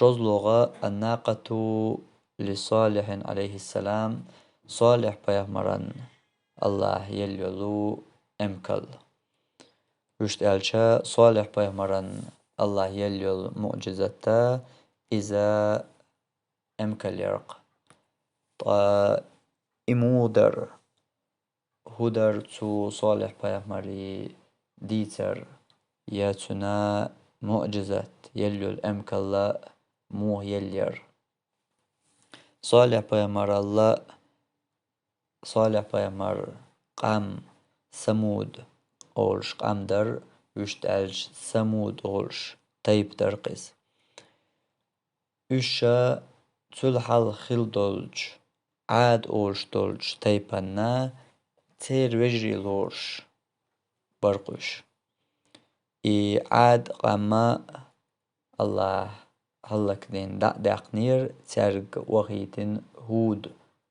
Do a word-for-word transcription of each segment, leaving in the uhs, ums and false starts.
ШозлогӀа: «الناقة لصالح عليه السلام», Солихь пайхамаран АллахӀ елла йолу эмкал. Вуьшта аьлча, Солихь пайхамаран АллахӀ елла йолу муӀжизат иза эмкал яр-кх. Ткъа и муха дара? ХӀун дара цу Солихь пайхамаре дийцар, я цуьнан муӀжизат, елла йолу эмкал муха елла яр? Солихь пайхамарал, Солихь пайхамаран къам Самуд олуш къам дара, вуьшта аьлча, Самуд олуш тайпа дара-кх иза. Уьш ша цул хьалха хилла долчу Ӏад олуш долчу тайпанна церан вежарий лоруш бара-кх уьш. И Ӏад къам АллахӀа хӀаллакдина дӀа а даьккхинера, цаьрга вахийтина ХӀуд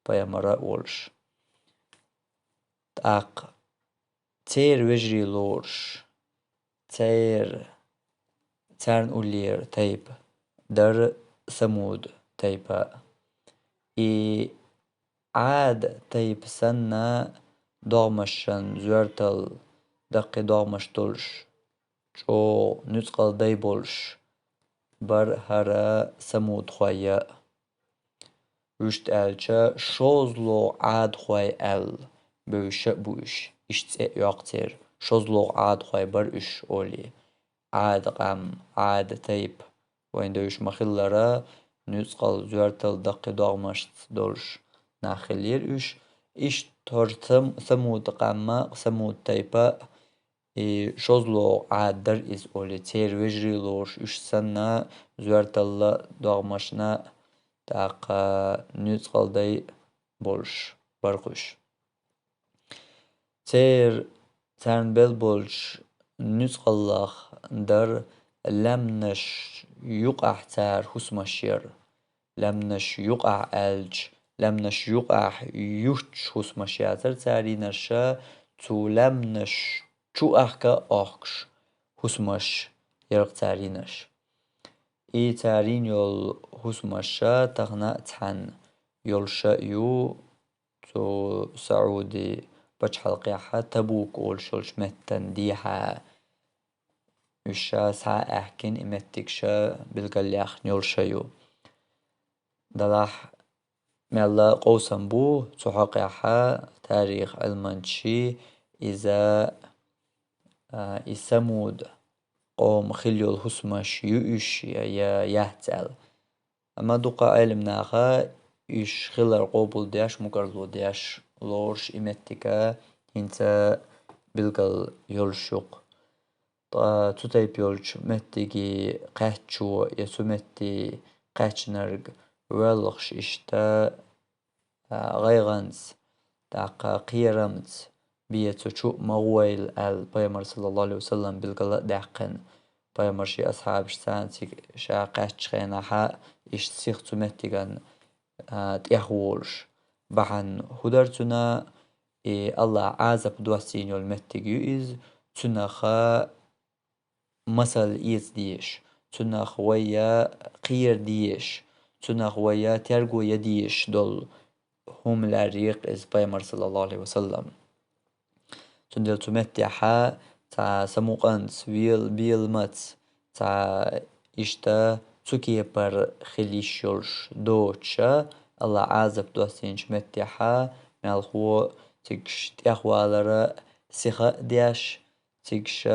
пайхамар а волуш. ТӀаккха церан вежарий лоруш, церан, царна уллера тайпа дара Самуд тайпа. И Ӏад тайпа санна, догӀмашан зоьртал даккхий догӀмаш долуш, чӀогӀа нуьцкъала дай болуш бара хӀара самудхой а. Вуьшта аьлча, шозлагӀа Ӏадхой аьлла бевзаш а бу уьш, иштта цӀе а йоккху церан. ШозлагӀа Ӏадхой бара уьш олий. Ӏад къам, Ӏад тайпа, вайна девзаш ма-хиллара, нуьцкъала зоьртал даккхий догӀмашца долуш нах хиллера уьш. Иштта хӀара сам-, самуд къам а, самуд тайпа а, и шозлагӀа Ӏад дара иза олий, церан вежарий лоруш уьш санна, зоьрталла догӀмашна, тӀаккха нуьцкъала дай болуш бара-кх уьш. Церан, царна белла болчу нуьцкъаллах дара лаьмнаш юкъахь цара хӀусамаш яр. Лаьмнаш юкъахь аьлча, лаьмнаш юкъахь юьхьчу хӀусамаш яцара цара йинарш, цу лаьмнаш чу ахка а охкуш хӀусамаш яр-кх цара йинарш. И цара йина йолу хӀусамаш тахана а цхьаьна йолуш а ю, цу Саудийн пачхьалкхехь Табук олуш йолчу меттана дехьа. Уьш ша схьа а аьхкина, и меттигаш билгалъяьхна йолуш а ю. Делахь мелла а къовсам бу цу хьокъехь, тарих Ӏилманчийн, иза, а, и самуд къоман хилла йолу хӀусамаш ю уьш я, я яц аьлла. Амма дукха Ӏелам наха уьш хилар къобалдеш, мукӀарло деш лоруш, и меттиг а хӀинца билгал йолуш ю-кх. Ткъа цу тайпа йолчу меттиге кхаьччо я цу метте кхаьчнарг воьлхуш иштта, а, гӀайгӀанца, тӀаккха кхерамца бен цу чу ма гӀойла аьлла, пайхамар, саллаллаху Ӏалайхи ва саллам, билгал а даьккхина. Пайхамар шен асхьабашца цига ша кхаьччу хенахь а иштта сиха цу меттиган, а, тӀехволуш. Бахьана хӀун дара цуьнан, и АллахӀа Ӏазап доссийна йолу меттиг ю иза, цуьнах масал эца дезаш, цуьнах вай кхера дезаш, цуьнах вай терго ян дезаш долу хӀума лаьрра-кх иза пайхамар, саллаллаху Ӏалайхи ва саллам. Цундела цу меттехь цхьа самукъанца, вел-, беламца, цхьа иштта цу кепара хила йиш йолуш доцуш, АллахӀа Ӏазап доссийначу меттехь, мелхо цигаш тӀехвалар сиха а деш, цигаш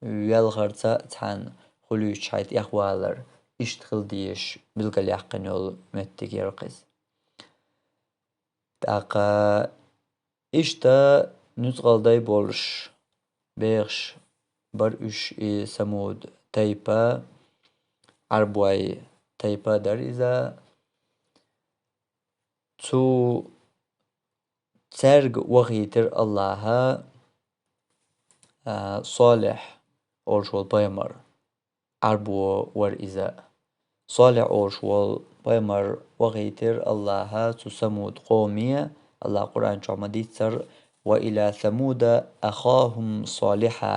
велхарца а цхьаьна хуьлуьйтуш хьайн тӀехвалар, иштта хила дезаш билгалъяьккхина йолу меттиг яр-кх иза. ТӀаккха иштта нуьцкъала дай болуш бехаш бара уьш, и самуд тайпа, Ӏарбойн тайпа дара иза. Цу цаьрга вахийтира АллахӀа, а, Солихь олуш волу пайхамар, Ӏарбо вара иза. Солихь олуш волу пайхамар вахийтира АллахӀа цу самуд къоме, АллахӀа Къуръан чохь ма-дийццара: «وإلى ثمود أخاهم صالحا»,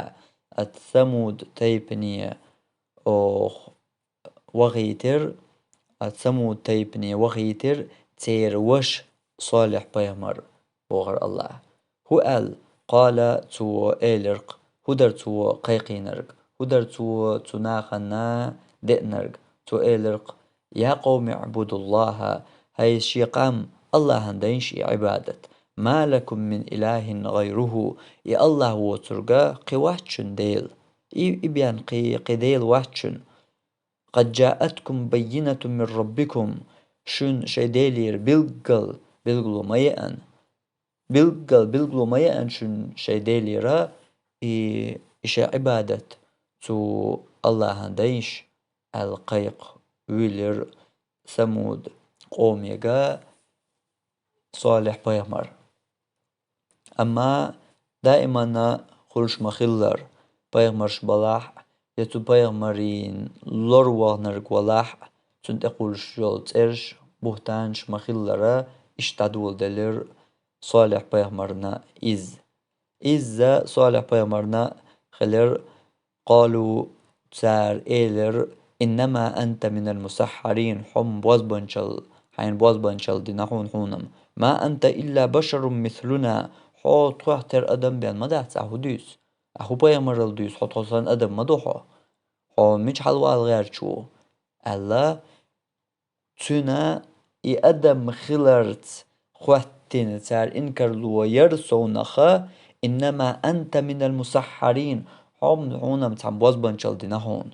ат-Самуд тайпане оха вахийтира, а Самуд тайпане вахийтира церан ваша Салихь-пайхамар, бохура АллахӀа. ХӀун аьлла? Къала, цо элира-кх, хӀун дара цо кхайкхийнарг, хӀун дара цо цу нахана деанарг? Цо элира-кх: «Я къавми, аӀбудуллахӀа, хӀай шен къам, АллахӀана дайша и Ӏибадат. Ма лакум мин илахӀин гӀайрухӀу, и АллахӀ воцург кхин вац шун Дела. И, и бен кхин, кхин Дела вац шун. Къад жаъаткум баййинатун мин раббикум, шуна шайн Делера билггал билгало ма яьна. Билггал билгало ма яьна шуна шайн Делера, и, и шайн Ӏибадат цу АллахӀана дайша», — аьлла кхайкха вуьйлира Самуд къомега Салихь-пайхамар. Амма даимана хуьлуш ма-хиллара, пайхамарш балахь а, я цу пайхамарийн лоравахнарг валахь а, цунна тӀекхуьлуш йолу цӀераш, бухӀтанаш ма-хиллара, иштта дӀадоладелира Салихь-пайхамарна иза. Иза Салихь-пайхамарна хилира. Къалу, цара элира: «Иннама анта минал мусаххьарин, хьо-м бозбанчалла, хьайна бозбанчалла дина хьуна, хьуна-м. Ма анта илла башарун мислуна, хьо тхох тера адам бен ма дац, ахьа хӀун дуьйцу? Ахьа хӀун пайхамаралла дуьйцу, хьо тхо санна адам ма ду хьо. Хьо мича хьалавала гӀерташ ву?» — аьлла. Цуьнан и адам хиларца хӀоьттина цара инкарло яра совнаха: «Иннама анта минал мусаххьарин, хьо-м, хьуна-м цхьана бозбанчалла дина хьуна»,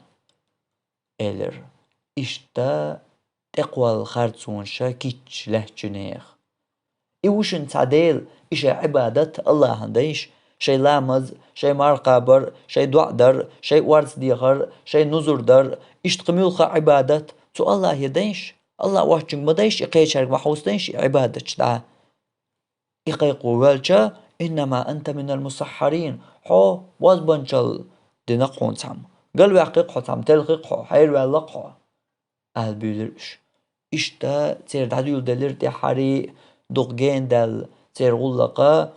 — элира. Иштта тӀекхолла харцонаш кийча лаьттачу нехан. И ву шуна цхьа Дела, и шайн Ӏибадат АллахӀана дайша, шайн ламаз, шайн марха кхабар, шайн доӀа дар, шайн орца дехар, шайн нузур дар, иштта кхин муьлхха Ӏибадат цу АллахӀе дайша, АллахӀ воцчуьнга ма дайша, и кхечаьрга ма хьовса дайша и Ӏибадаташ дӀа. И кхайкхо воьлча: «Иннама анта минал мусаххьарин, хьо бозбанчалла дина-кх хьуна цхьамма. Галваьккхи-кх хьо цхьамма, телхи-кх хьо, хьераваьлла-кх хьо», — аьлла буьйлира уьш. Иштта церан дӀадоладелира тӀаьххьара а дукха генадаьлла церан гӀуллакха.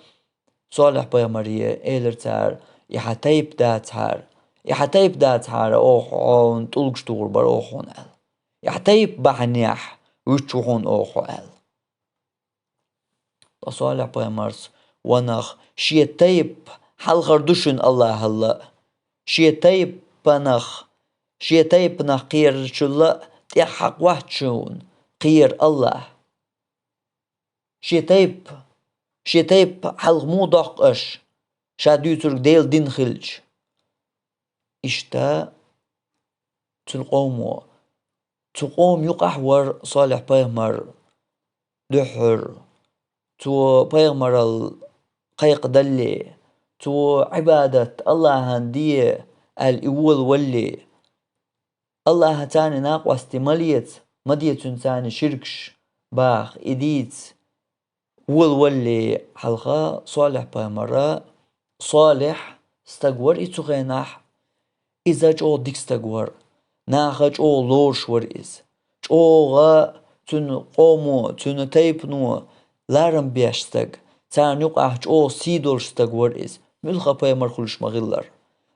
Салихь-пайхамаре элира цара: «И хьан тайпа дацахьара, и хьан тайпа дацахьара, оха хьуна тӀулгаш тухур бара оха хьуна», — аьлла. «И хьан тайпа бахьанехь вуьтуш ву хьуна оха хьо», — аьлла. Ткъа Салихь-пайхамарца: «Ванах, шен тайпа хьалхара ду шуна АллахӀал а, шен тайпанах, шен тайпанах кхерачул а тӀаьхьа хьакъ вац шуна кхера АллахӀ. Шен тайпа, шен тайпа хьалха муха доккху аша, ша дуьйцург Делан дин хилча?» Иштта цуьнан къомо, цу къоман юкъахь вара Салихь-пайхамар дуьххьара, цо пайхамаралла кхайкхадале, цо Ӏибадат АллахӀана де аьлла и волавалале, АллахӀаца царна накъостий ма леца, ма де цуьнца царна ширкаш баха, и дийца волавалале хьалха Салихь-пайхамара, Салихь стаг вара и цу хенахь, иза чӀогӀа дика стаг вара, наха чӀогӀа лоруш вара иза, чӀогӀа цуьнан къомо, цуьнан тайпано ларам беш стаг, царна юкъахь чӀогӀа сий долуш стаг вара иза, муьлхха пайхамар хуьлуш ма-хиллара.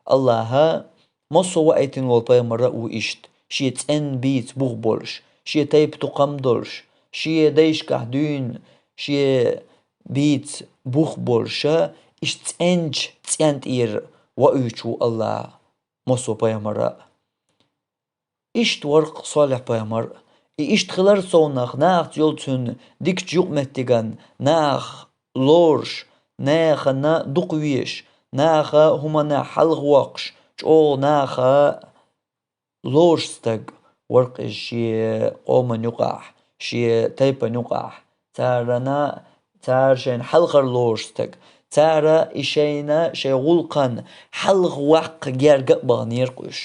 АллахӀа массо а ваийтина волу пайхамар а ву иштта, шен цӀенна бийца бух болуш, шен тайпа тукхам долуш, шен дайшкахь дуьйна, шен бийца бух болуша, иштта цӀеначу цӀен тӀера воуьйтуш ву АллахӀ массо а пайхамар а. Иштта вара-кх Салихь-пайхамар а. И иштта хилар совнаха, нахаца йолу цуьнан дикачу юкъаметтиган, нах лоруш, нахана дукха везаш, наха хӀуманах хьалхавоккхуш, чӀогӀа наха лоруш стаг вара-кх иза шен къоман юкъахь, шен тайпан юкъахь. Царна, цара шайна хьалхара лоруш стаг. Цара и шайна, шайн гӀуллакхана хьалхаваккха герга а баханера-кх уьш.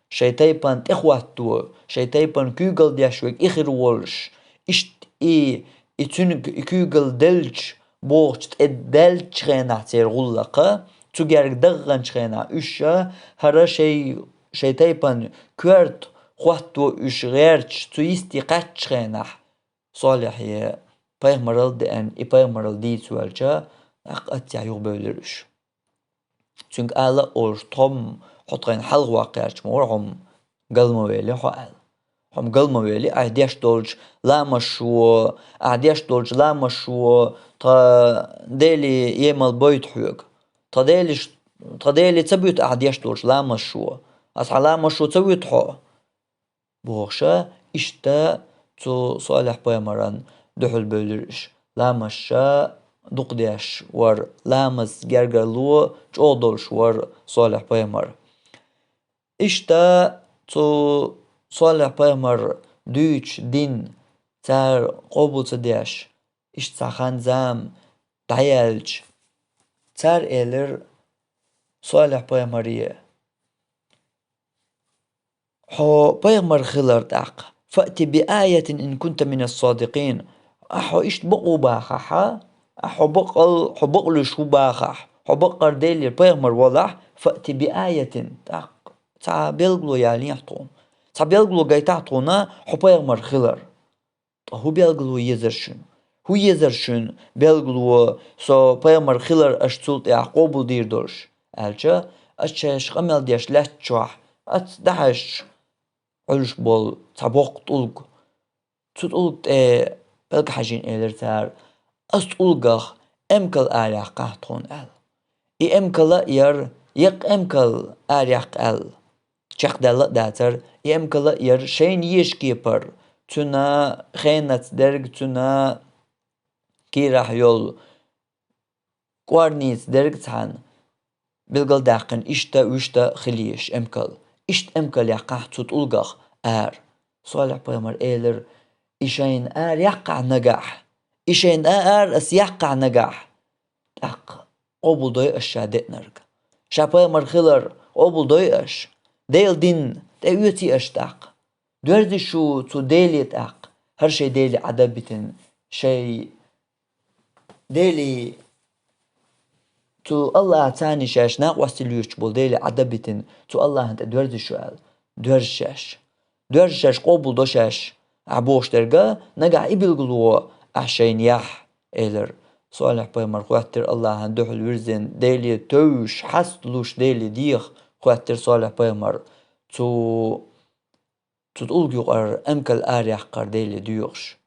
Шайн тайпана тӀехӀотто, шайн тайпана куьйгалла деш верг и хир волуш, иштта и, и цуьнга и куьйгалла делча, бохучу тӀедаьллачу хенахь церан гӀуллакха, цу герга даханчу хенахь уьш а, хӀара шайн, шайн тайпана коьрта хӀотто уьш гӀерташ, цу йисте кхаьччу хенахь, Солихье пайхамаралла деана, и пайхамаралла дийца ваьлча, тӀаккха аттехь юхабевлира уьш. Цуьнга ала а олуш, тхо-м хьо тхайна хьалха ваккха гӀерташ ма вара хьо-м, гал ма вели хьо аьлла. Хьо-м гал ма вели, ахь деш долчу ламазо, ахь деш долчу ламазо тхан Деле емал бойту хьоьга. Тхан Деле, тхан Деле ца буьту ахь деш долчу ламазо. Аса хьан ламазо ца вуьту хьо, бохуша, иштта цу Солихь-пайхамаран дуьхьал бевлира уьш. Ламазша дукха деш вара, ламаз гергарло чӀогӀа долуш вара Солихь-пайхамар. Иштта цу Солихь-пайхамар дуьйцу дин цара къобал ца деш, иштта цхьа хан-зама дӀаяьлча, цара элира Солихь-пайхамаре: «Хьо пайхамар хилар тӀаккха, фаъти би аятин ин кунта мина ссадикъин». Ахьа хьо иштта бакъ ву бахахьа, ахьа хьо бакъал, хьо бакъ луьйш ву бахахь, хьо бакъ-, Делера пайхамар валахь, фаъти би аятин, тӀаккха цхьа белгало ялехьа тхуна. Цхьа белгало гайтахьа тхуна хьо пайхамар хилар. Ткъа хӀун белгало езар шуна? ХӀун езар шуна белгало, со пайхамар хилар, аша цул тӀаьхьа къобалдийр долуш? Аьлча, аса шаьш къамел деш лаьттачохь, аса дӀахьаьжча, Ӏуьллуш болу цхьа боккха тӀулг. Цу тӀулга тӀе пӀелг хьажийна элира цара: «Аса тӀулгах эмкал араяьккхахьа тхуна», – аьлла. И эмкал а яра, яккха эмкал араяьккха аьлла. Чекхдаьлла а дацара, и эмкал а яра шайна езачу кепара, цуьнан хенаца дерг, цуьнан кийрахь йолу кӀорница дерг цхьаьна билгалдаьккхина, иштта, вуьшта хила езаш эмкал. Иштта эмкал яккхахьа цу тӀулгах ара. Солихь-пайхамар элира: «И шайна араяьккхахьа нагахь, и шайна а ара аса яккхахьа нагахь, тӀаккха къобалдой аса ша деънарг. Ша пайхамар хилар къобалдой аса, Делан дин тӀеоьций аса тӀаккха. Доьрзий шу цу Деле тӀаккха, хӀара шайн Деле Ӏадабитина, шайн Деле, цу АллахӀаца шаьш накъостий лоьцуш болу Деле Ӏадабитина, цу АллахӀана тӀе доьрзий шу», – аьлла. Доьрза шаьш. Доьрза шаьш, къобалдо шаьш, ахь бохуш дерг а, нагахь и билгало ахь шайна яхь, элира. Солихь-пайхамар хоьттира АллахӀана дуьхьал вирзина, Деле тевжаш, хьасталуш Деле деха хоьттира Солихь-пайхамар. Цу Цу тӀулга юкъара эмкал араяьккхира Деле доьхуш.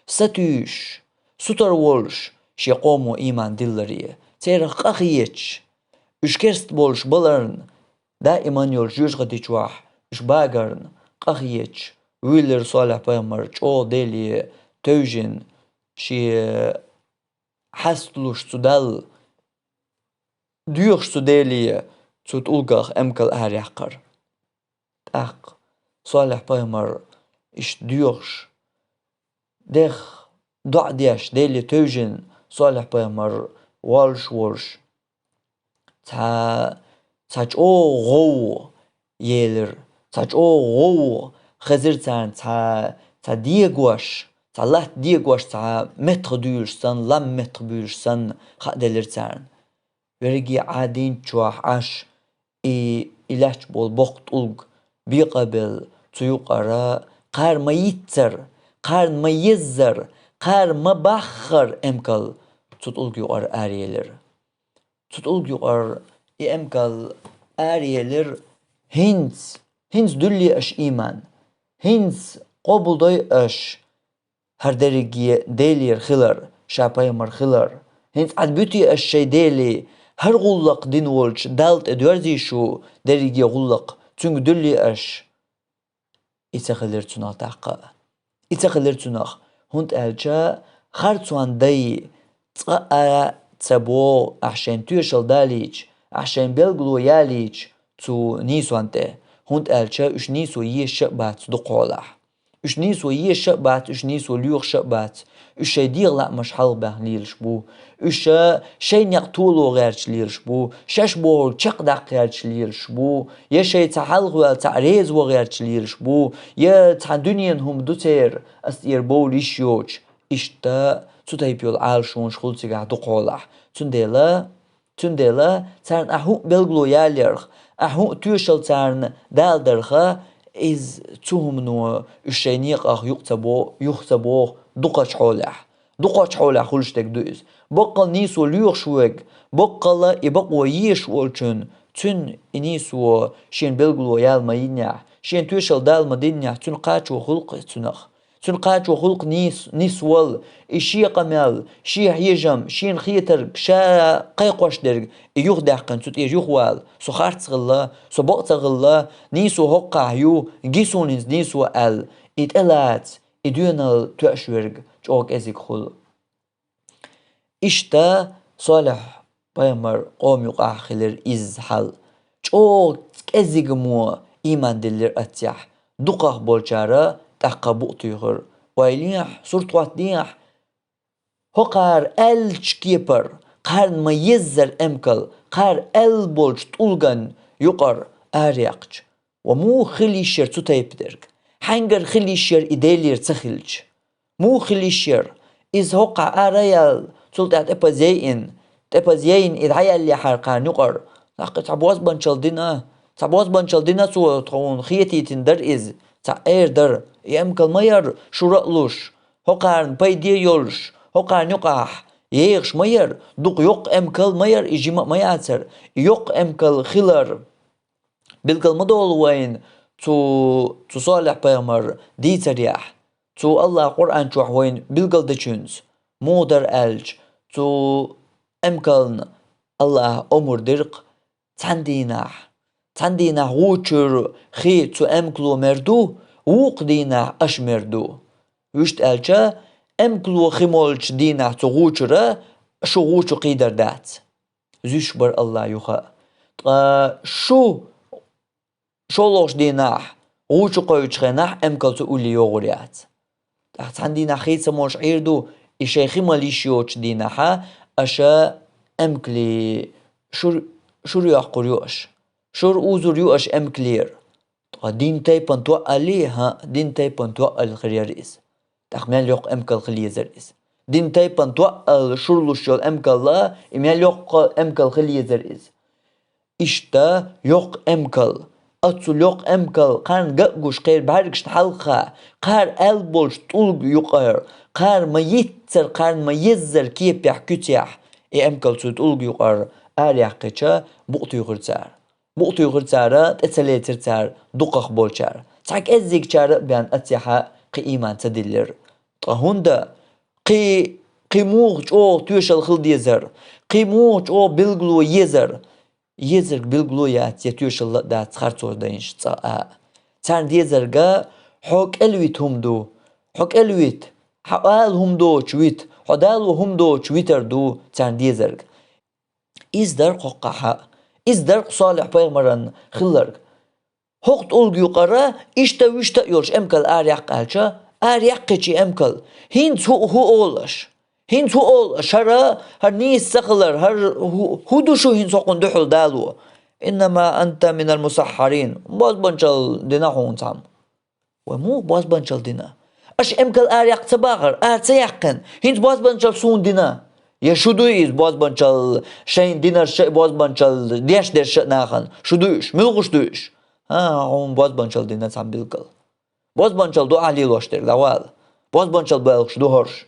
Сатуьйсуш, сутара волуш шен къомо ийман дилларе, церах къахеташ, уьш керста болуш баларна, даиман йолчу жоьжахати чохь уьш багарна къахеташ, вуьйлира Солихь-пайхамар чӀогӀа Деле тевжина, шен хьасталуш цу Далла, доьхуш цу Деле, цу тӀулгах эмкал араяьккхира. ТӀаккха Солихь-пайхамар иштта доьхуш, дехха доӀа деш, Деле тевжина, Солихь-пайхамар воллуш волуш, цхьа, цхьа чӀогӀа гӀовгӀа елира, цхьа чӀогӀа гӀовгӀа хезира царна, цхьа, цхьа дегош, цхьа латта дегош, цхьа меттах дуьйлуш санна, лам меттах буьйлуш санна хааделира царна. Верриге Ӏадийначохь Ӏаш, и, и лаьтташ болу боккха тӀулг бекъа а белла, цу юкъара кхара ма йиццара, кхарна ма еззара, кхара ма баххара эмкал цу тӀулга юкъара араелира. Цу тӀулга юкъара и эмкал араелира: «ХӀинца, хӀинца дуьллий аша ийман, хӀинца къобалдой аша хӀара дерриге Делера хилар, ша пайхамар хилар. ХӀинца Ӏад буьтий аша шайн Деле, хӀара гӀуллакх дина волчу Далла тӀе доьрзий шу, дерриге гӀуллакх, цуьнга дуьллий аша». И ца хилира цунах тӀаккха а. И ца хилира цунах, хӀунда аьлча харцонан дай цкъа а ца боху, ахь шайна тоьшалла далийча, ахь шайна белгало ялийча цу нийсонна тӀе, хӀунда аьлча уьш нийсо езаш а бац дукхахьолахь. Уьш нийсо езаш а бац, уьш нийсо лоьхуш а бац, уьш шайн дегӀан лаамаш хьалхабаьхна лелаш бу, уьш шайн некъ толо гӀерташ лелаш бу, шаьш бохург чекхдаккха гӀерташ лелаш бу, я шайн цхьа хьалхаваьлла цхьаъ реза ван гӀерташ лелаш бу, я цхьа дуьненан хӀума ду церан, ас тӀера бовла йиш йоцуш, иштта цу тайпа йолу Ӏалашонаш хуьлу цигахь дукхахьолахь. Цундела Цундела царна ахь хӀуъа белгало ялларх, ахь хӀуъа тоьшалла царна даладарха, иза цу хӀумано уьш шайн некъах юкъа ца бо-, юха ца боху дукхачу хьолехь. Дукхачу хьолехь хуьлуш дерг ду иза. Баккъалла нийсо лоьхуш верг, баккъалла и бакъо езаш волчун, цуьнан и нийсо шена белгало яла ма йинехь, Шен тоьшалла Дала ма диннехь, цуьнан кхачо хуьлу-кх цунах. Цуьнан кхачо хуьлу-кх нийс-, нисвала, и шен къамел, шен хьежам, шена хетарг, ша кхайкхош дерг, и юхадаьккхина цу тӀера юхавала. Со харц хилла, со бакъ ца хилла, нийсо хӀокхахь ю, ги суна хӀинца нийсо аьлла, и тӀелаца, и доьналла тоьаш верг чӀогӀа кӀезиг хуьлу. Иштта Солихь пайхамар къоман юкъахь хилира изза хьал. ЧӀогӀа кӀезигамо ийман диллира оццехь. Дукхах болчара тӀаккха букъ туьйхира. Ойлехь, сурт хӀоттадехь, хӀокхара аьллачу кепара, кхарна ма-еззара эмкал, кхара аьлла болчу тӀулган юкъара араяьккхича, ва муха хила йиш яра цу тайпа дерг? Хьаьнгара хила йиш яра и Делера ца хилча? Муха хила йиш яра? Иза хӀокхахь ара а яьлла, цул тӀаьхьа тӀепаза яйина, тӀепаза яйина и дӀаяьллехьара кхарна юкъара. ТӀаккха цхьа бозбанчалла дина, цхьа бозбанчалла дина цо, тхуна хетийтина дара иза, цхьа эр дара. И эмкал ма яра шура а луш, хӀокхарна пайде а йолуш, хӀокхарна юкъахь ехаш ма яра, дукха йоккха эмкал ма яра, и жима а ма яцара, и йоккха эмкал хилар. Билгал ма долу вайна цу, цу Солихь-пайхамар дийцарехь, цу АллахӀа Къуръан чохь вайна билгалдечуьнца, муха дара аьлча, цу эмкална АллахӀа омра дира-кх цхьана дийнахь. Цхьана дийнахь гӀу чуьра хи цу эмкало мер ду, вукху дийнахь аша мер ду. Вуьшта аьлча, эмкало хи молчу дийнахь цу гӀу чуьра шу гӀу чу кхийдар дац. Зуьйш бара АллахӀа юха а. Ткъа шу шолгӀачу дийнахь гӀу чу кхоьвучу хенахь эмкал цу улле йогӀур яц. ТӀаккха цхьана дийнахь хи ца молуш Ӏийр ду, и шайн хи мала йиш йоцучу дийнахьа аша эмкале шур, шур йоккхур ю аша. Шур узур ю аша эмкалера. Ткъа дин тайпана тоъал, хӀаъ, дин тайпана тоъал хир яра иза. ТӀаккха мел йоккха эмкал хила езара иза? Дин тайпана тоъал шур луш йолу эмкалла, и мел йоккха эмкал хила езара иза? Иштта йоккха эмкал, оццул йоккха эмкал, кхарна ган а гуш, кхеран бӀаьргашна хьалха, кхара аьлла болчу тӀулга юкъара, кхара ма-йиццара, кхарна ма-еззара кепехь, куьцехь, и эмкал цу тӀулга юкъара араяьккхича, букъ туьйхира цара. Букъ туьйхира цара, тӀе ца лецира цара дукхах болчара. Цхьа кӀеззигчара а бен оццехьа кхин ийман ца диллира. Ткъа хӀунда? Кхин, кхин муха чӀогӀа тоьшалла хила дезара? Кхин муха чӀогӀа билгало езара? Езарг билгало яц, я тоьшалла а дац харцо дайнаш цкъа а. Царна дезарга: хьо кӀелвита хӀума ду, хьо кӀелвита, хьан ала хӀума доцуш вита, хьо дало хӀума доцуш витар ду царна дезарг. Иза дара-кх хӀокхахь а, иза дара-кх Солихь-пайхамаран хилларг. ХӀокху тӀулга юкъара иштта-вуьшта а йолуш эмкал араяьккха аьлча, араяьккхича и эмкал. ХӀинца хӀу, хӀу олу аша? ХӀинца хӀу олу аша? ХӀара, хӀара нийса ца хилар, хӀара хӀу, хӀу ду шу хӀинца хӀокхунна дуьхьал дало? «Иннама анта минал мусаххьарин». Бозбанчалла дина хьуна цхьамма. Вай муха бозбанчалла дина? Аша эмкал араяьккха ца бахара, ара ца яьккхина? ХӀинца бозбанчалла суна дина? Я шу дуй иза бозбанчалла, шайна динарш а, бозбанчалла деш дерш а нахана? Шу дуй уьш? Муьлхаш дуй уьш? ХӀан, хьуна бозбанчалла дина цхьамма билггал. Бозбанчалла ду ахьа лелош дерг, дӀавала. Бозбанчалла боьлхуш ду хӀорш.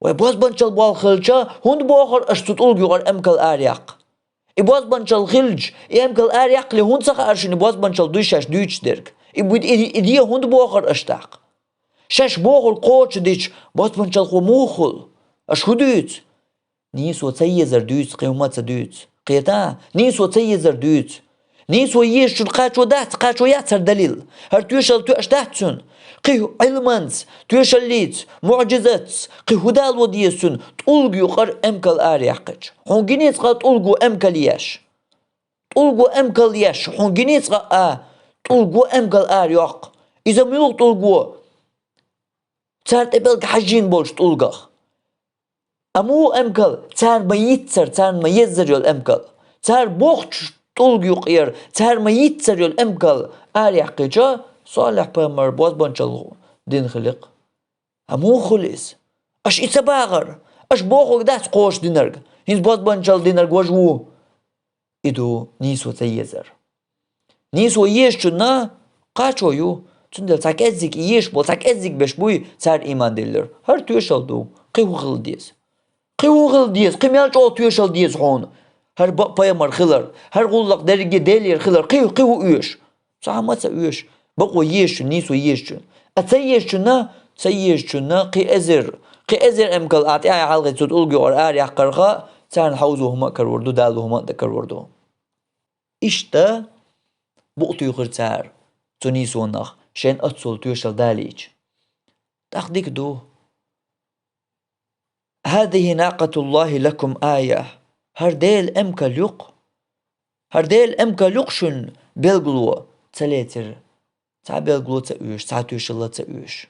Вай бозбанчалла болх хилча, хӀунда бохура аша цу тӀулга юкъара эмкал араяьккха? И бозбанчалла хилча, и эмкал араяьккхале хӀунда ца хаьара шуна и бозбанчалла дуй шаьш дуьйцуш дерг? И бу-, и, и де хӀунда бохура аша тӀаккха? Шаьш бохург кхочушдича, бозбанчалхо муха хуьлу? Аша хӀун дуьйцу? Нийсо ца езар дуьйцу, кхин хӀума ца дуьйцу. Кхета? Нийсо ца езар дуьйцу. Нийсо езачун кхачо дац, кхачо яц хӀара далил. ХӀара тоьшалла тоьаш дац цуьнан. Кхин Ӏилманца, тоьшаллица, муӀжизатца, кхин хӀун дало деза цуьнан, тӀулга юкъара эмкал араяьккхича? Хьуна гиний цкъа тӀулго эмкал еш? ТӀулго эмкал еш, хьуна гиний цкъа а, тӀулго эмкал арайоккху? Иза муьлха тӀулго? Цара тӀе белга хьажжийна болчу тӀулгах. Амма ву эмкал, царна ма-йиццара, царна ма-еззара йолу эмкал. Цара бохучу тӀулга юкъера, цара ма-йиццара йолу эмкал араяьккхича, Солихь-пайхамар бозбанчалла дина хили-кх. Амма муха хуьлу иза? Аша и ца бахара? Аша бохург дац кхочушдинарг? ХӀинца бозбанчалла динарг важа ву? И ду нийсо ца езар. Нийсо езачунна кхачо ю. Цундела цхьа кӀеззиг и езаш болу, цхьа кӀеззиг берш буй, цара ийман диллира. ХӀара тоьшалла ду. Кхин хӀун хила деза? Кхин хӀун хила деза? Кхин мел чӀогӀа тоьшалла деза хьуна? ХӀара бакъ пайхамар хилар, хӀара гӀуллакх дерриге Делера хилар, кхин, кхин хӀун оьшу? Цхьа хӀума ца оьшу. Бакъо езачун, нийсо езачун. А ца езачунна, ца езачунна кхин эзар, кхин эзар эмкал а тӀехьа хьалхе цу тӀулга юкъара ара яккхарха, царна хьовзо хӀума а карор ду, дало хӀума а дӀакарор ду. Иштта букъ туьйхира цара цу нийсонах, шайна оццул тоьшалла далийча. ТӀаккха дика ду. هذه ناقة الله لكم آية. ХӀара Делан эмкал ю-кх. ХӀара Делан эмкал ю-кх шун белгало. Ца лецира. Цхьа белгало ца оьшу, цхьа тоьшалла ца оьшу.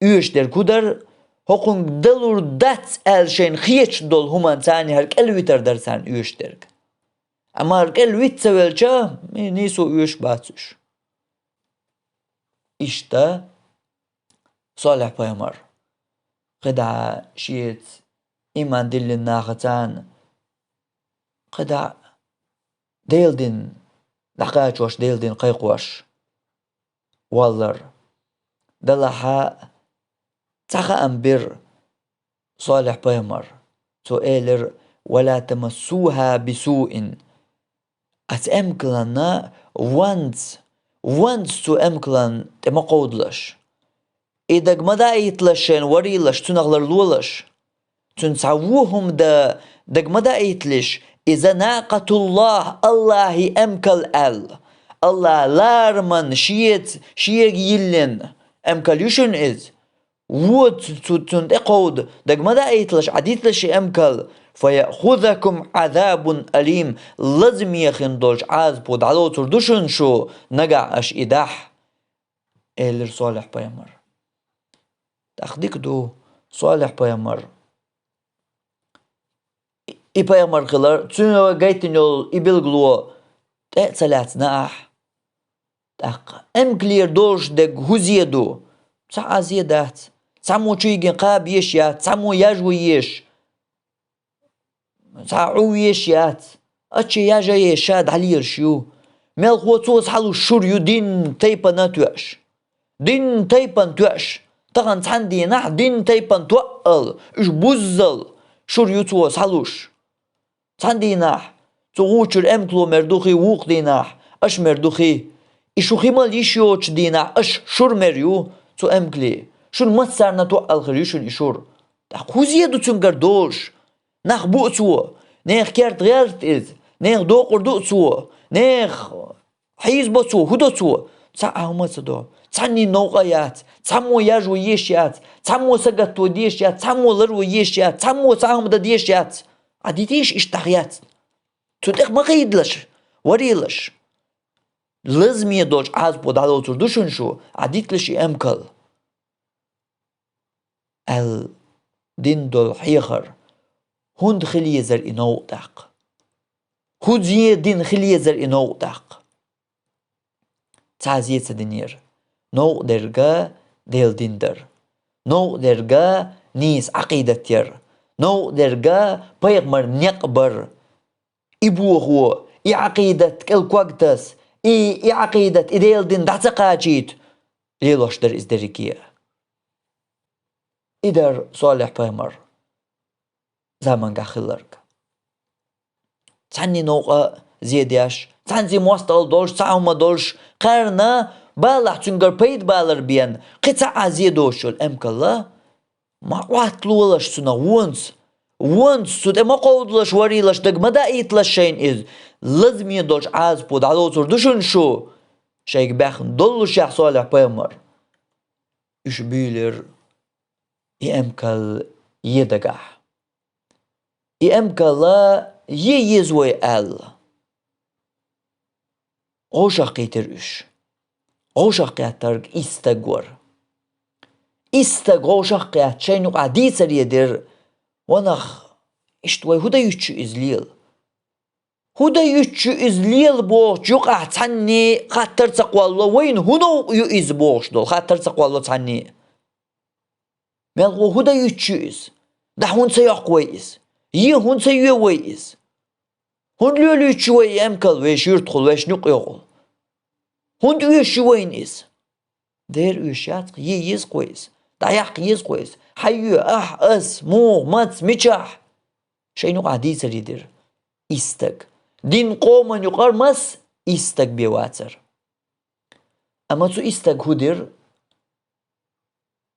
Оьшуш дерг хӀун дара, хӀокхунга далур дац аьлла шайна хеташ долу хӀуманца царна хӀара кӀел витар дара царна оьшуш дерг. Амма хӀара кӀел вита ца велча, нийсо оьшуш бац уьш. Иштта Солихь-пайхамар кхидӀа шеца иман диллина нахаца, кхидӀа Делан дин дӀакхачош, Делан дин кхайкхош валлар. Делахь цхьа хаам бира Солихь-пайхамар. Цо элира: «ولا تمسوها بسوء». Оцу эмкална вонца, вонца цу эмкална тӀе ма кховдалаш. И дага ма даийталаш шайна, варелаш, цунах ларлолаш. Цуьнан цхьа вон хӀума дан дага ма даийталаш, иза ناقة الله, Аллахьан эмкал аьлла. Аллахь лараман шеца, шега йиллина эмкал ю шуна иза. Вон цу, цу, цунна тӀе кховда дага ма даийталаш, Ӏадиталаш и эмкал. «فيأخذكم عذاب أليم». Лазаме хин долчу Ӏазапо дӀалоцур ду шуна шу, нагахь аша и дахь, элира Солихь-пайхамар. ТӀаккха дика ду, Солихь-пайхамар, и пайхамар хилар, цуьнан гайтина йолу и билгало тӀе а ца лаьцна ахь. ТӀаккха эмкалера долуш дерг хӀун зе ду? Цхьа а зе дац. Цхьаммо чу йигина кхаба езаш яц, цхьаммо яжо езаш, цхьа Ӏу везаш яц. Ачча яжа езаш ша дӀалелаш ю. Мелхо цо схьалуш шура ю дин тайпана тоьаш. Дин тайпана тоьаш. Тахана цхьана дийнахь дин тайпана тоъал, уьш буззал шура ю цо схьалуш. Цхьана дийнахь цу гӀучуьра эмкало мер ду хи, вукху дийнахь аша мер ду хи. И шу хи мала йиш йоцучу дийнахь аша шура мер ю цу эмкале. Шуна массарна тоъал хир ю шуна и шура. ТӀаккха хӀун зе ду цуьнгара долуш? Нах бу а цо, нехан керта гӀерта иза, нехан докъур ду а цо, нехан хьийзабо цо, хӀун до цо? Цхьа а хӀума а ца до. Цхьанний новкъа а яц, цхьаммо яжо езаш яц, цхьаммо сагатто дезаш яц, цхьаммо ларво езаш яц, цхьаммо цхьа хӀума дан дезаш яц. Ӏадитийша иштта дӀахецна. Цу тӀех ма кхийдалаш, варелаш. Лазаме долчу Ӏазапо дӀалоцур ду шуна шу, Ӏадиталаш и эмкал. Аьлла дина долу хьехар хӀунда хила езара и новкъа тӀаккха? ХӀун зе дина хила езара и новкъа тӀаккха? Цхьа а зе ца динера. Новкъа дерг Делан дин дара. Новкъа дерг нийса Ӏакъидат яра. Новкъа дерг пайхамар некъ бара. И бохо, и Ӏакъидат кӀел ког таса, и, и Ӏакъидат, и Делан дин дӀа ца кхачийта лелош дара иза дерриге. И дара Солихь-пайхамар замангахь хилларг. Цхьанний новкъа зе деш, цхьаьнций мостагӀалла долуш, цхьа хӀума долуш, кхарна балахь цуьнгара пайда балар бен, кхин цхьа а зе доцуш йолу эмкалла, ма Ӏотталолаш цунах вонца, вонца цу тӀе ма кховдалаш, варелаш, дага ма даийталаш шайна иза. Лазаме долчу Ӏазапо дӀалоцур ду шуна шу, шайга баьхна доллушехь Солихь-пайхамар. Уьш буьйлира и эмкал е дагахь. И эмкал е еза вай аьлла. ГӀовшах кхийтира уьш. ГӀовшах кхеттарг исс стаг вара. Исс стаг гӀовшах кхетта шайна юкъахь дийцаре дира: «Ва нах, иштта вай хӀун дан юьтуш ю иза лела? ХӀун дан юьтуш ю иза лела?» бохучу юкъахь цхьанний хаттар ца кхолло, вайна хӀун новкъа ю иза бохуш долу хаттар ца кхолло цхьанний. Мелхо хӀун дан юьтуш ю иза? ДӀа хӀунда ца йоккху вай иза? Е хӀунда ца йоь вай иза? ХӀунда лелуьйтуш ю вай и эмкал вешан юьртахула, вешан юккъехула? ХӀунда оьшуш ю вайна иза? Дера оьшуш яц-кх, е еза-кх вай иза. ДӀаяккха еза-кх вай иза. Хьан йоь, ахь, ас, муха, маца, мичахь? Шайна юкъахь дийцаре дира исс стаг. Дин къоман юкъара мас? Исс стаг бе вацар. Амма цу исс стага хӀу дир?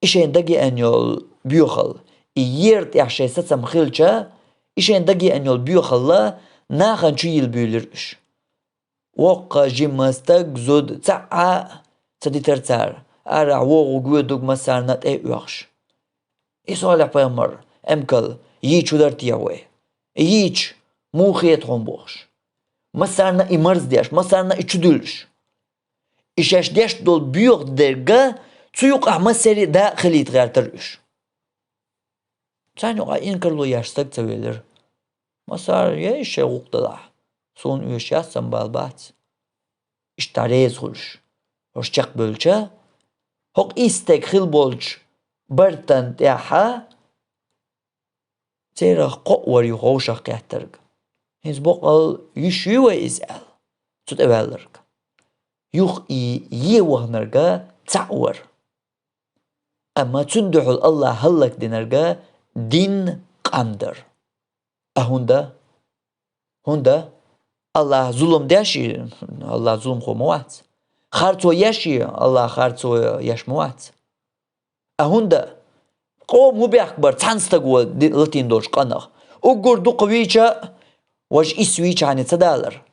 И шайна дагайеана йола боьхалла, и ер тӀехь шайн сацам хилча, и шайна дагайеана йола боьхалла нахана чу йилла буьйлира уьш. Воккха, жима, стаг, зуда, цхьа а ца дитар цара, арахь вогӀуг-воьдуг массарна а тӀе а оьхуш. И Солихь-пайхамар эмкал йийча хӀу дар техьа вай? Йийча, муха хета хьуна бохуш. Массарна а и марздеш, массарна а и чудуьллуш. И шаьш деш долу боьха дерг, цу юкъахь массаре а дакъа хилийта гӀертара уьш. Царна юкъахь инкарло еш стаг ца велира. Массара: «Ей, шайн гӀуллакх далахь, суна оьшуш яц, сан бала бац». Иштта реза хуьлуш, хӀорш чекхбевлча, хӀокху исс стеган хилла болчу бартана тӀехь церах кхоъ вара юха вовшах кхеттарг. ХӀинца боккъал йиш юй вай иза аьлла, цу тӀе ваьлларг. Юха и е ваханарг цхьаъ вара. Амма цуьнан дуьхьал АллахӀа хӀаллакдинарг дин, къам дара. А хӀунда? ХӀунда АллахӀа зулам деш и, АллахӀ зуламхо ма вац. Харцо еш и, АллахӀ харцо еш ма вац. А хӀунда къоман хӀун бехк бара цхьана стага ди-, латийна долчу къинах? Уггар дукха вийча а, важа исс вийчахьана ца далар.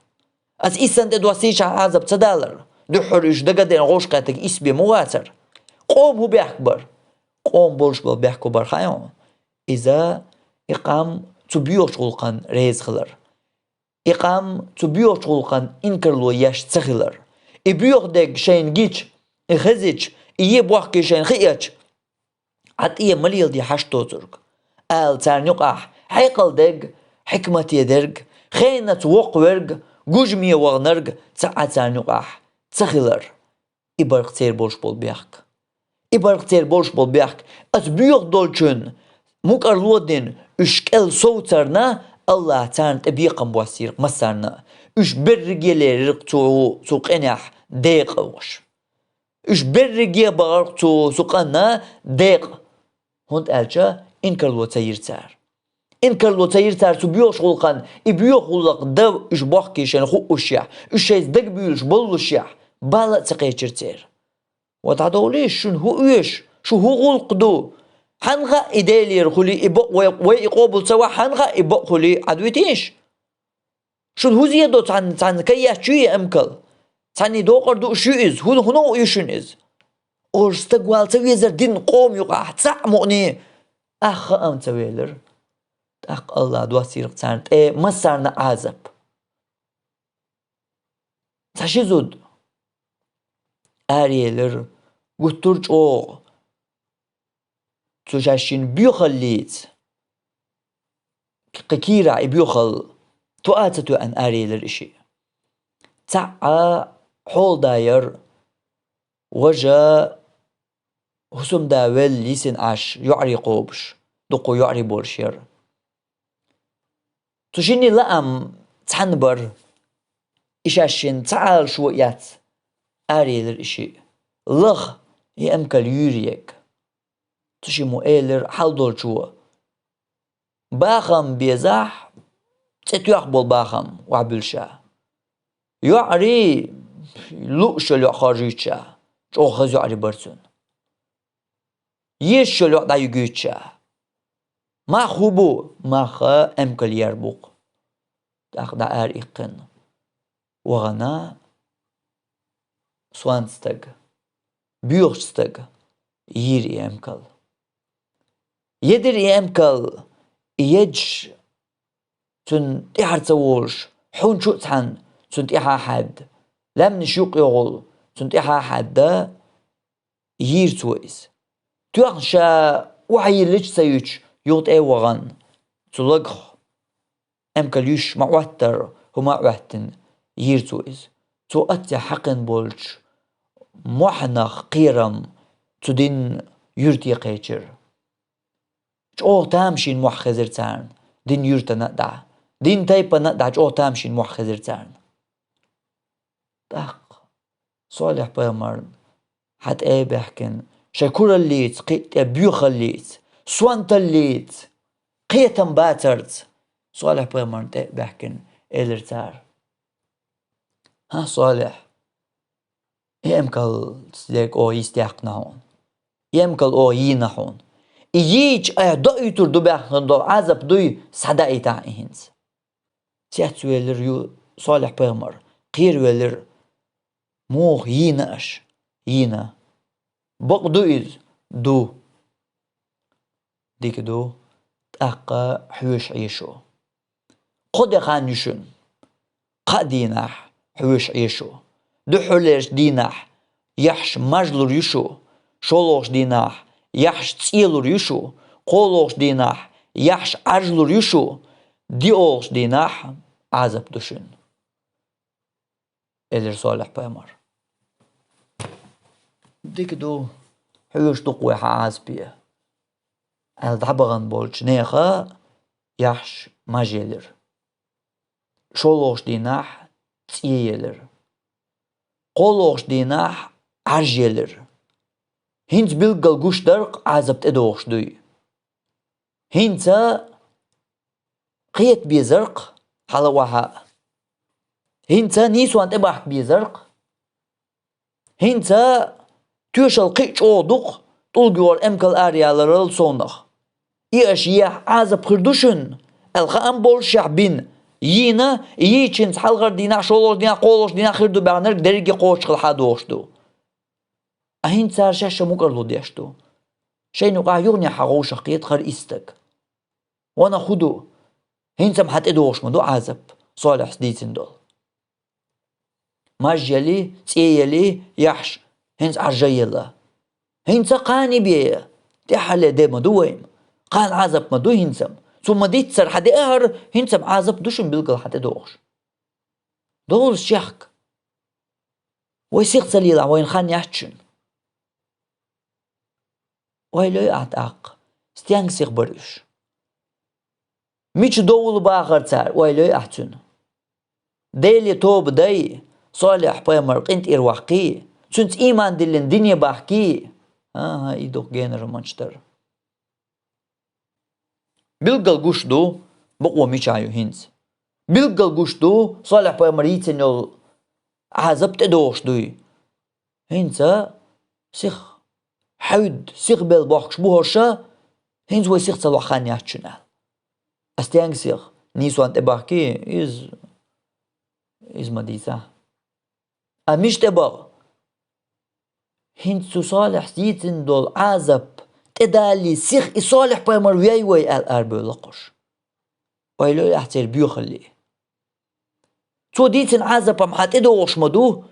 Аса иссана тӀе доссийчахьана Ӏазап ца далар. Дуьххьара уьш дагадеана гӀовш кхеттарг исс бен ма вацара. Къоман хӀун бехк бара? Къоман болуш болу бехк хӀун бара хаьий хьуна? Иза и къам цу боьхачу гӀуллакхана реза хилар. И къам цу боьхачу гӀуллакхана инкарло еш ца хилар. И боьха дерг шайна гича, и хезича, и е бохке шайна хиъча, Ӏа тӀе ма леладе хьашт доцург, ала царна юкъахь хьекъал дерг, хьикмате дерг, хенаца воккха верг, гужаме ваханарг цхьа а царна юкъахь ца хилар. И бара-кх церан болуш болу бехк. И бара-кх церан болуш болу бехк. Аса боьха долчун мукӀарло а дина, уьш кӀел совцарна, АллахӀа царна тӀе бекхам боссийра-кх массарна а. Уьш берриге а лерира-кх цу, цу къинехь декъа а волуш. Уьш берриге а бахара-кх цу, цу къинна декъа, хӀунда аьлча инкарло ца йира цара. Инкарло ца йира цара цу боьхачу гӀуллакхана, и боьха гӀуллакх дан уьш бохке шайна хуъушехь, уьш шайца дагабуьйлуш боллушехь, бала а ца кхечира церан. Ва дӀадовлийша, шуна хӀун оьшу, шу хӀун гӀуллакх ду? Хьанна хаьа и Делера хуьлий, и бакъ вай, вай и къобал ца вахь, хьанна хаьа и бакъ хуьлий, Ӏадвитийша? Шуна хӀун зен до цхьанна, цхьанна кай еш ю и эмкал? Цхьанний докъар дууш ю иза? ХӀун, хӀун новкъа ю шуна иза? Оша стаг вала ца везара дин къоман юкъахь цхьаъ мукъане? Ах хаам ца велира. ТӀаккха АллахӀа доссийра-кх царна тӀе массарна а Ӏазап. Цхьа ши зуда араелира, гуттар а чӀогӀа цу шаьшшинна боьхаллица, кхин кийрахь и боьхалла тоа а ца тоьъна араелира и шиъ. Цхьаъ хьолада яра, важа хӀусамда велла йисина Ӏаш, йоӀарий кхобуш, дуккха йоӀарий болуш яра. Цу шинна лаам цхьаьна бара, и шаьшшинна цхьа Ӏалашо а эцна, араелира и шиъ. Лаха и эмкал юьйр ерг. Цу шиммо элира хьал долчо: «Бахам безахь, цӀе тоьхна болу бахам охьабуьллуш а. ЙоӀарий, лууш йолу йоӀ хоржуьйтуш а», чӀогӀа хаза йоӀарий бара цуьнан. «Езаш йолу йоӀ дӀаюьгуьйтуш а». «Мах хӀун бу?» «Мах эмкал ер бу-кх». ТӀаккха дӀа ара иккхина вахана сонта стага, боьхачу стага йийра и эмкал. Едира и эмкал, и едаш, цунна тӀаьхьара ца волуш, хьуьнчу а цхьаьна цунна тӀаьхьа а хьаьдда, лаьмнаш юккъе йогӀуш, цунна тӀаьхьа а хьаьдда, йийра цо иза. Тоьхна ша охьайиллича ца юьтуш, юха тӀе а вахана, цу лагах эмкал юьйш ма-Ӏоттара хӀума а Ӏоьттина, йийра цо иза. Цо аццехь хьаькхина болчу мохьанах кхерам цу динан юьрте кхечира. ЧӀогӀа тамашийна мохь хезира царна динан юьртана а дӀа, динан тайпана а дӀа чӀогӀа тамашийна мохь хезира царна. ТӀаккха Солихь-пайхамарна хьа тӀе а баьхкина, шайн кураллица, кхин а тӀе боьхаллица, сонталлица, кхетам бацарца Солихь-пайхамарна тӀе а баьхкина, элира цара: ХӀа, Солихь, и эмкал дерг оха йистехкна хьуна. И эмкал оха йийна хьуна. И йийча, айхьа доуьйтур ду баьхна долу Ӏазап дуй, схьадаийтахьа и хӀинца. Цецвелира ю Солихь-пайхамар, кхеравелира, муха йийна аша? Йийна. Бакъ ду иза? Ду. Дика ду, тӀаккха хьоьжуш Ӏе шу. Кхо де хан ю шуна. Кхаа дийнахь хьоьжуш Ӏе шу. Дуьххьарлерчу дийнахь яххьаш мажлур ю шу. ШолгӀачу дийнахь яххьаш цӀийлур ю шу. КхоалгӀачу дийнахь яххьаш Ӏаржлур ю шу. ДиолгӀачу дийнахь Ӏазап ду шуна, элира Солихь-пайхамар. Дика ду, хьоьжуш ду-кх вай хьан Ӏазапе, аьлла дӀабахана болчу нехан яххьаш мажелира. ШолгӀачу дийнахь цӀиелира. КхоалгӀачу дийнахь Ӏаржелира. ХӀинца билггал гуш дара-кх Ӏазап тӀедогӀуш дуй. ХӀинца кхета безара-кх хьала-охьа. ХӀинца нийсонна тӀебахка безара-кх. ХӀинца тоьшалла кхин а чӀогӀа ду-кх, тӀулгайогӀург эмкал араяларал совнах. И аша ехь Ӏазап хир ду шуна, аьлла хаам боллушехь бина, йийна, йийча хӀинца хьалхара дийнахь, шолгӀачу дийнахь, кхоалгӀачу дийнахь хир ду баьхнарг дерриге кхочушхила хьадогӀуш ду. Ткъа хӀинца цара шаьш а мукӀарло деш ду. Шайна юкъахь юханехьа вовшах кхета хӀара исс стаг. Ванах хӀун ду? ХӀинца-м хьан тӀедогӀуш ма ду Ӏазап, Солихьас дийцина долу. Мажъели, цӀиели, яххьаш хӀинца Ӏаржъелла. ХӀинца кхана бен, тӀаьххьара де ма ду вайн. Кхана Ӏазап ма ду хӀинца-м. Цо ма-дийццара хьан деа хӀара, хӀинца-м Ӏазап ду шуна билггал хьан тӀедогӀуш. Довлаш чехка. Вай сиха ца лелахь, вайна хан яц шуна. Ойла йой ахь тӀаккха, стенга сиха бара уьш? Мича довла бахара цара, ойла йой ахь цуьнан? Деле тоба дай, Солихь-пайхамар къинтӀера ваккхий, цуьнца ийман диллина дине бахкий? ХӀан-хӀа, и ду-кх генара хӀуманаш дара. Билггал гуш ду, бакъо мичахь ю хӀинца. Билггал гуш ду, Солихь-пайхамар йийцина йолу Ӏазап тӀедогӀуш дуй. ХӀинца сиха хьаьвда, сиха белла бохкуш бу хӀорш, хӀинца вай сиха ца лохь хан яц шуна аьлла. Ас стенга сиха, нийсонна тӀебахкий, иза, иза ма дийцахь. Ткъа мича тӀебаха? ХӀинца цу Солихьас дийцина долу Ӏазап тӀедалале сиха и Солихь-пайхамар вей вай аьлла арабевлла-кх уьш. Ойла йой ахь церан боьхалле. Цо дийцина Ӏазап-м хьан тӀедогӀуш ма ду.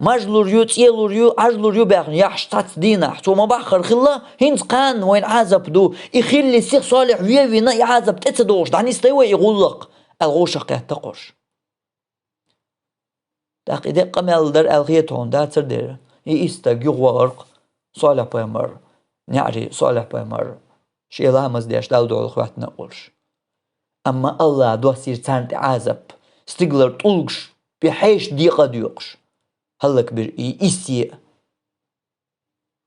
Мажлур ю, цӀиелур ю, Ӏаржлур ю баьхна яххьаш цхьацца дийнахь. Цо ма-баххара хилла, хӀинца кхана вайна Ӏазап ду. И хилале сиха Солихь ве а вина, и Ӏазап тӀе ца догӀуш дӀанисдай вай и гӀуллакх, аьлла вовшах кхетта-кх уьш. ТӀаккха и деккъа мел дара аьлла хета хьуна, дацара дера. И исс стаг юхавахара-кх Солихь-пайхамар, неӀаре Солихь-пайхамар, шен ламаз деш Далла дуьхьал хӀоьттина а волуш. Амма АллахӀа доссийра царна тӀе Ӏазап, стигалара тӀулгаш бен хьешан декъа а доькъуш, хӀаллакбира и иссе а.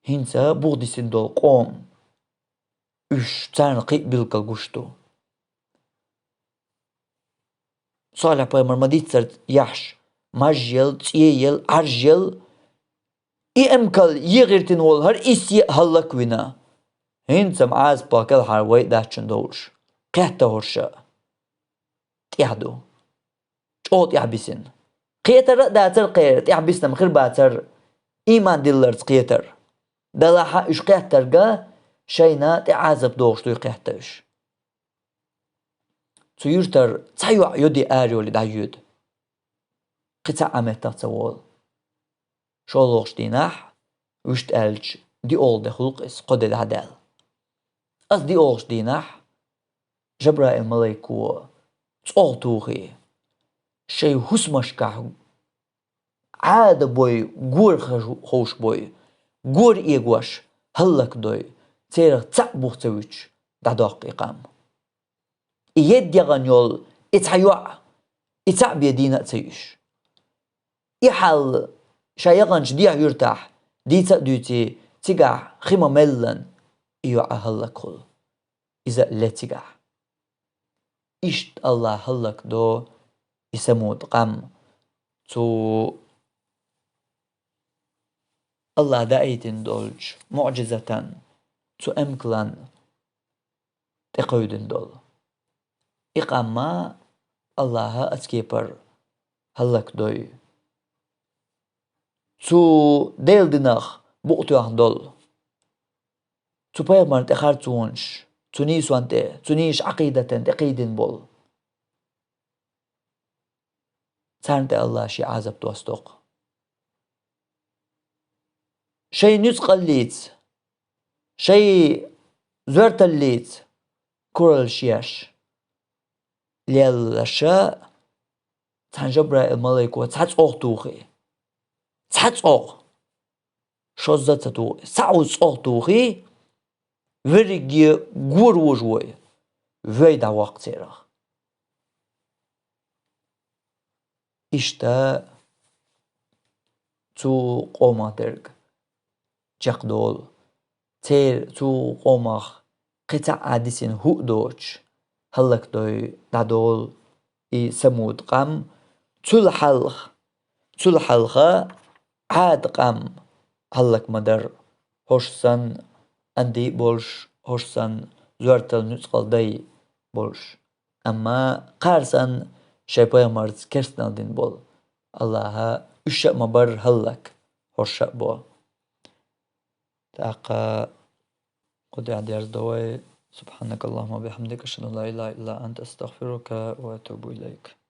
ХӀинца бух дисина долу къоман, уьш царна кхин а билггал гуш ду. Солихь-пайхамар ма-дийццара яххьаш, мажъелла, цӀиелла, Ӏаржъелла, и эмкал егӀиртина волу хӀара иссе а хӀаллаквина. ХӀинца-м Ӏазапах кӀелхьара вай а дац шуна довлуш. Кхетта хӀорш а тӀехь ду. ЧӀогӀа тӀехь бисина. Кхетар а дацара кхеран, тӀехь бисина-м хир бацара, ийман дилларца кхетар. Делахь а уьш кхеттарг шайна тӀе Ӏазап догӀуш дуй кхетта уьш. Цу юьртара цхьа йоӀ йоде ара йолий дӀайоьду. Кхин цхьа а меттах ца волу. ШолгӀачу дийнахь, вуьшта аьлча, диъолгӀа де хуьлу-кх иза, кхо де дӀадаьлла. Аса диъолгӀачу дийнахь Жабраил-малайко цӀогӀа тухий, шайн хӀусамашкахь Ӏада бой, гора хаш-, ховш бой, гора эгош, хӀаллакдой, церах цхьаъ бух ца вуьтуш, дӀадоккху и къам. И едда яхана йолу и цхьа йоӀ, и цхьаъ бен дийна а ца йиш. И хьал ша яханчу дехьа-юьртахь дийца а дуьйций, цигахь хи ма-меллан и йоӀ а хӀаллакхуьлу. Иза а ле цигахь. Иштта АллахӀа хӀаллакдо и Самуд къам, цу Аллахӏа даийтина долчу муъжизатан, цу эмкалан тӀекхевдина долу. И къам а Аллахӏа оцу кепара хӀаллакдой. Цу Делан динах букъ тоьхна долу. Цу пайхамарна тӀе харцонаш, цу нийсонна тӀе, цу нийса Ӏакъидатан тӀе кхийдина болу. Царна тӀе Аллахӏа шен Ӏазап досту-кх. Шайн нуьцкъаллица, шайн зоьрталлица кураллаш еш леллаша, цхьана Жабраил малайко цхьа цӀогӀа тухий. Цхьа цӀогӀа! Шозза а ца тухий, схьа а цӀогӀа тухий, верриге гора вужу вой, вой дӀавоккху церах. Иштта цу къомах дерг чекхдолу. Церан цу къомах кхин цхьа а дисина хӀуъа доцуш, хӀаллакдой дӀадолу и Самуд къам. Цул хьалха, цул хьалха Ӏад къам хӀаллак ма дара, хӀорш санна анди а болуш, хӀорш санна зоьртал нуьцкъал дай болуш. Амма кхара санна шайн пайхамарца керстанал дина болу Аллахӏа уьш а ма бара хӀаллак, хӀорш а бо. ТӀаккха кху тӀехь дерзадо вай. سبحانك اللهم وبحمدك، أشهد أن لا إله إلا أنت، أستغفرك وأتوب إليك.